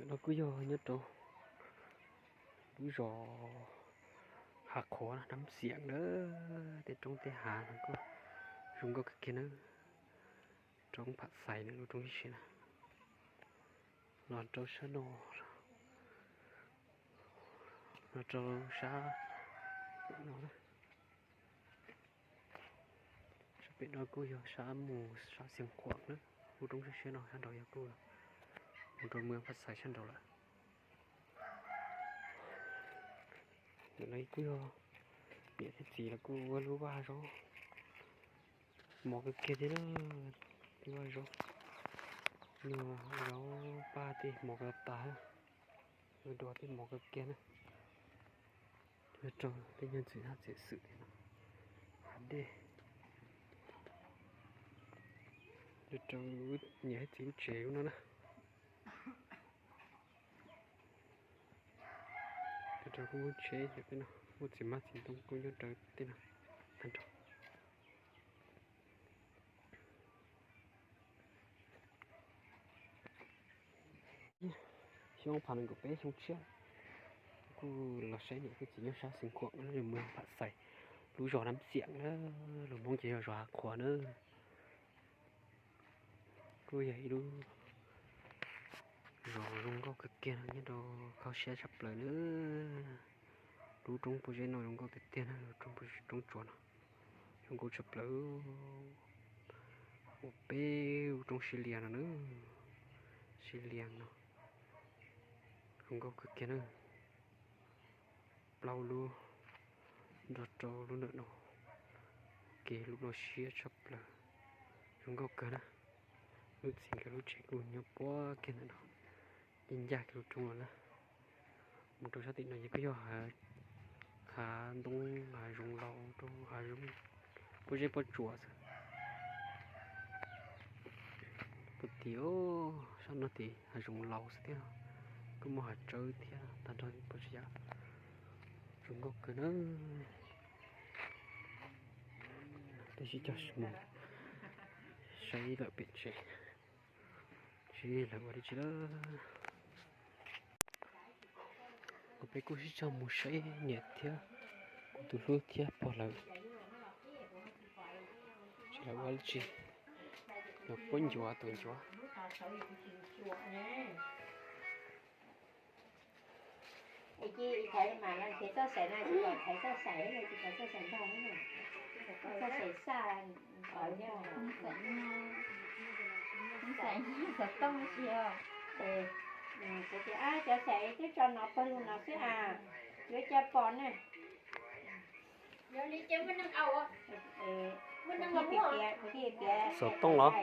No kuj yog nyob rau lub zos Hav Qhuav Nab Xiam na, tej roob tej hav no kuj zoo nkauj kawg kiag na. Roob Pham Xais na, lub roob siab na. Los rau sab no, los rau sab no. Sab pem no kuj yog sab mus sab Xeev Khuam na, lub roob siab siab no sab nraud yog kuj mus rau mus Phab Xais sab nraud lawm. Ntawm no kuj yog niam thiab txiv los kuj ua lub vaj zaub mos kawg kiag thiab na. Lub vaj zaub, zaub paj tej mos kawg tas, dua tej mos kawg kiag na. Yuav rau tej nyuag ntxim hab txiav xwm thiab no, hav dej. Yuav rau niam thiab txiv lub tsev lub no na. Rau kuj muaj tsheb tej no, muaj txiv hmab txiv ntoo kuj nyob rau tej no tag nrho. Xyoo ob phav nees nkaum peb xyoo tshiab, kuj los saib niam thiab txiv nyob sab Xeev Khuam na, mus Pham Xais, lub zos Nab Xiam na, lus Hmoob ces yog zos Hav Qhuav na. Kuj yog ib lub zos zoo nkauj kawg kiag nyob rau khau siab tshaj plaws na. Lub roob pob zeb no zoo nkauj tiag tiag na, lub roob pob zeb, roob tsuas no zoo nkauj tshaj plaws. Ua peb lub roob sib lias no na, sib lias no zoo nkauj kawg kiag na. Plaub lub nrog rau lub ntawm no, kev lub no siab tshaj plaws, zoo nkauj kawg na. Lub txiv nkawd lub tsev kuj nyob puag kiag ntawm no, ncaj ncaj kiag lub roob no na. Mus rau sab tim no ces kuj yog hav ntoo, hav zoov laus rau hav zoov pob zeb pob tsuas xwb. Puag tim sab no tim hav zoov laus xwb thiab, kuj muaj hav tsawb thiab tag nrho pob zeb, zoo nkauj kawg na. Peb sib cog mus saib lawm pem tsev, seb lawv ua dab tsi lawm. Kuv peb kuj sib cog mus saib niam thiab kuv tus hlub thiab pog lawv, lawv ua dab tsi, lawv puab ncuav tus ncuav. Cov xaim twb tso no pawg lug no xwb as, yuav cia pom na. Xov tooj los?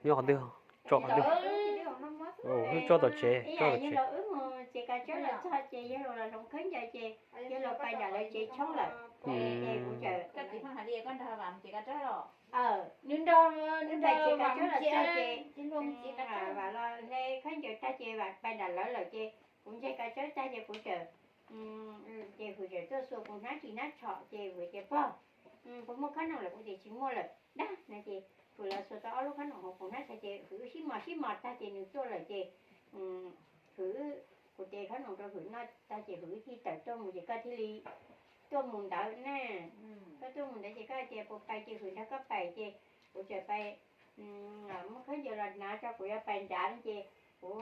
Nyob qhov twg? Tso qhov twg? Tso tom tsev, tso tom tsev. Ces ka tsawb los txog ces yawg los hloov khaub ncaws ces yawg los pais nram lawv tsev tshoob lawm. Ces kuv txawm, nws nrog, nws nrog Vam los txog ces, Vam los hle khaub ncaws tag ces Vam pais nram lawv lawm ces kuv ntsia ka tsawb tag ces kuv txawm, ces Hwm txawm tuaj xuas kuv hnab ris hnab tsho ces Hwm tias, pog, kuv muaj khob noom lawm, kuv tias tsis muaj lawm dab no ces Hwm los xuas tau ob lub khob noom hauv kuv hnab tsho ces Hwm wb sib mos sib mos tag ces nws tuaj lawm ces Hwm, kuv tes khob noom rau Hwm noj tag ces Hwm wb thiaj tawm tuaj mus ces koj thiaj li tuaj mus ntawd na. Koj tuaj mus ntawd ces koj hais tias puas pais ces Hwm nrog koj pais ces kuv txawm pais muab khaub ncaws los hnav tso kuv yuav pais nrad no ces kuv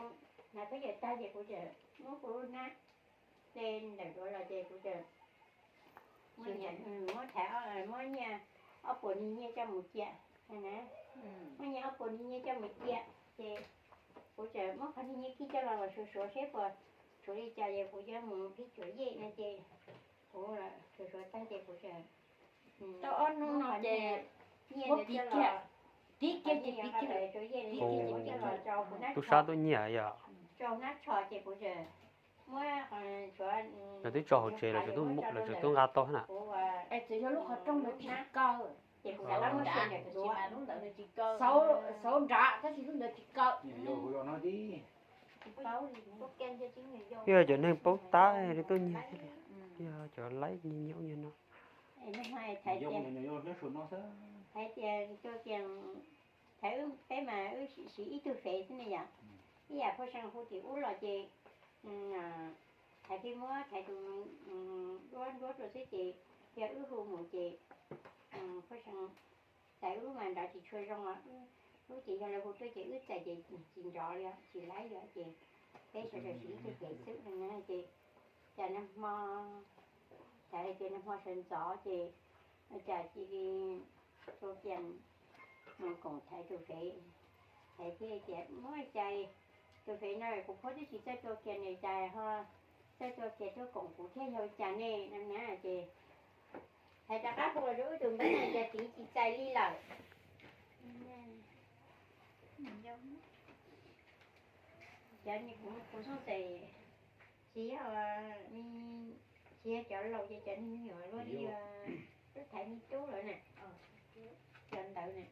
hnav khaub ncaws tag ces kuv txawm muab kuv lub hnab hle ntawm duav los ces kuv txawm muab thaiv, muab nyiaj ob puas nig nyiaj coj mus cia na. Muab nyiaj ob puas nig nyiaj coj mus cia ces kuv txawm muab qhov nig nyiaj kib coj los los suav suav seb puas tshuav li cas ces kuv yuav mus kib cuav yej no ces kuv suav suav tag ces kuv txawm tau ob hnub no ces nyiaj ntawd coj los, tib kiag ces tib kiag, tib kiag ces tib kiag. Tub sab tuaj nyiag yom? Rau hnab tsho ces kuv txawm muab, lawv twb tso hauv tsev, lawv tseem tuaj nqa tau na. Es txawm yog lub qhov rooj ntawd tsis kaw, ces kuv xauv nrad tab sis lub ntawd tsis kaw. Yog cov neeg paub tab li tuaj nyiag thiaj li, yog cov laib nyiag nyob nyiag no. Hais tias, hais tias Tsuas Kias, thaiv wb peb mas wb siv ib tug fev xwb ne yom. Ib yam Phuaj See hu tim ub los ces thaiv pheej muab thaiv tus duab nruab rau xwb ces yog wb hu mus ces Phuaj See txais wb lub mas nrov tsis tshua zoo os. Lub ces yog lawv hu tuaj ces wb txais ces tsis nrov li, tsis laib li ces peb sawv daws siv ib tug fev xwb no na ces cas nag hmo, cas hais tias nag hmo sawv ntxov ces cas cia li Tsuas Kias mus koom thaiv tus fev, thaiv thiaj tias muab cais tus fev no kuv phuab twb tsis txawj Tsuas Kias ne cas ho txawj Tsuas Kias tuaj koom kuv thiab yog cas ne no na ces hais rov qab hu rau wb tus npawb no cas txiv tsis txais li lawm. Cov kuv xoj xais tsis yog, tsis yog cov laus ces cov niag me nyuam luaj li lub thaiv me tub lawm na, cov ntawd na.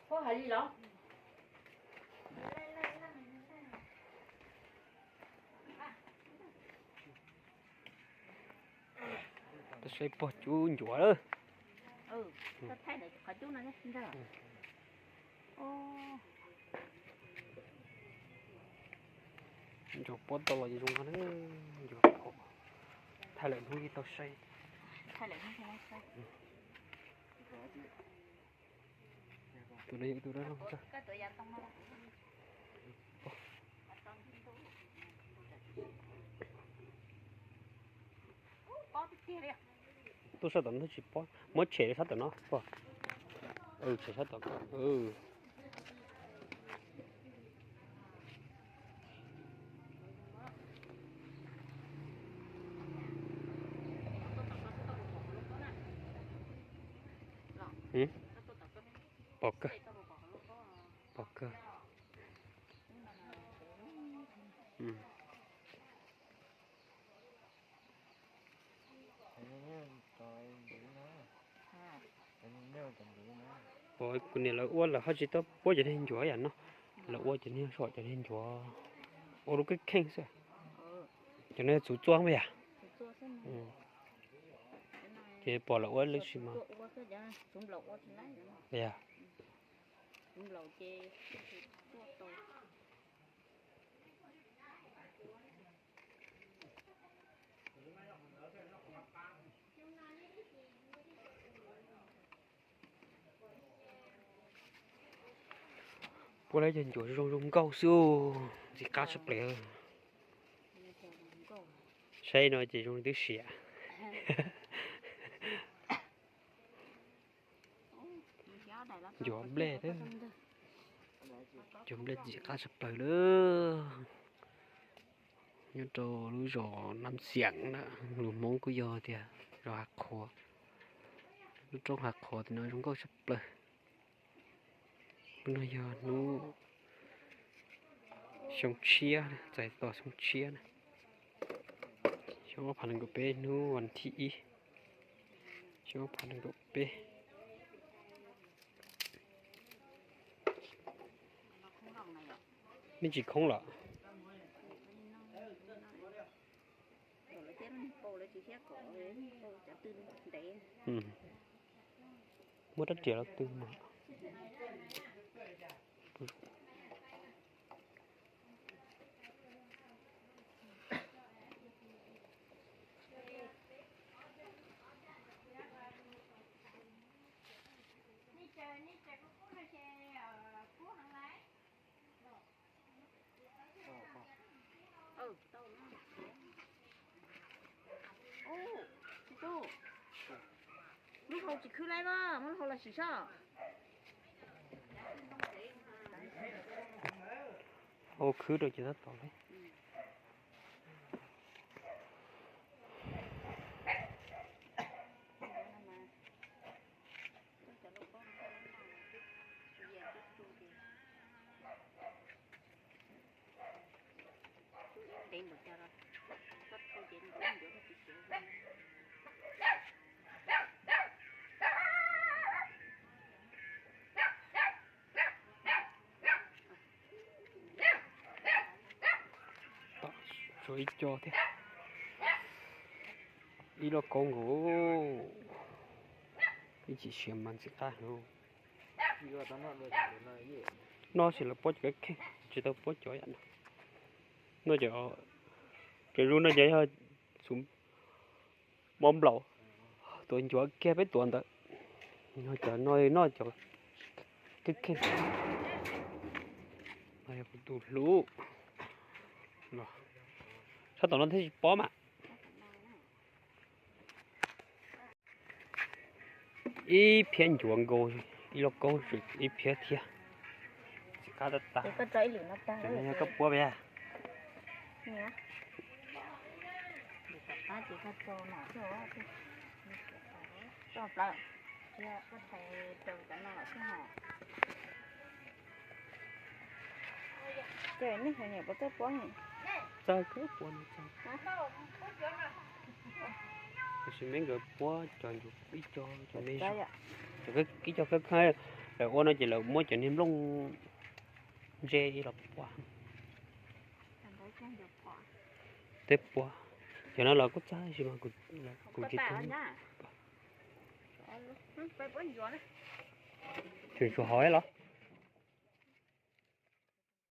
Puab hais li los? Tau saib pog cub ncuav lawm. Ncuav puab tau los zoo no, ncuav thaij lawm hnub tau saib. Tus no yog tus dab laug. Tuaj sab tom no tsis pob, muab tshem sab tom no. Tshem sab tom. Pom kawg, pom kawg. Kuv niam lawv ua lawv ho tsis tau puab cov niag ncuav yam no, lawv ua cov niag som cov niag ncuav ua lub kheej kheej xwb. Cov no txuv txua mas yam. Ces pom lawv ua lub si mas. Puab lawv cov ncuav zoo zoo nkauj xwb, ntxim qab tshaj plaws. Saib no ces zoo li twb siav. Ncuav nplej, ncuav nplej ntxim qab tshaj plaws lawm. Nyob rau lub zos Nam Xiam na, lus Hmoob kuj yog tias zos Hav Qhuav. Lub roob Hav Qhuav tim no zoo nkauj tshaj plaws. Hnub no yog hnub xyoo tshiab, txais tos xyoo tshiab na. Xyoo ob phav nees nkaum peb, hnub vas thib ib, xyoo ob phav nees nkaum peb. Me ntsis khoob los? Muab rab riam los tw mas. Lub hau tsis khwb laib mas, muab lub hau los sim saib. Hau khwb rau ces tab tom li. Tshuav ib co thiab. Ib lub kaub nkaus. Ib chim siav mas ntxim qab no. No ces lawv puab cov kheej, tsis tau puab cov yam no. No cov, cov zoo no ces yog xum mob nplaum, tuav ncuav kiag peb tuav ntawd. Cov no noj cov kheej kheej. Yog kuv tus hlub. Sab tom no thiaj tsis pob mas. Ib phiab ncuav nkaus, ib lub kaub ib phiab thiab. Tsis qab tab tas. Koj puab peb. Ces nej nyuam qhuav txawj puab ne? Txawj kawg puab no txawj. Tab sis me nkawd puab cov ncuav ib co, cov me, ib co khab khab, lawv ua no ces lawv muab cov niag nplooj ntse los puab. Teb puab, cov no los kuj txawj tab sis mas kuv tsis tau. Tseem tshuav hauv los?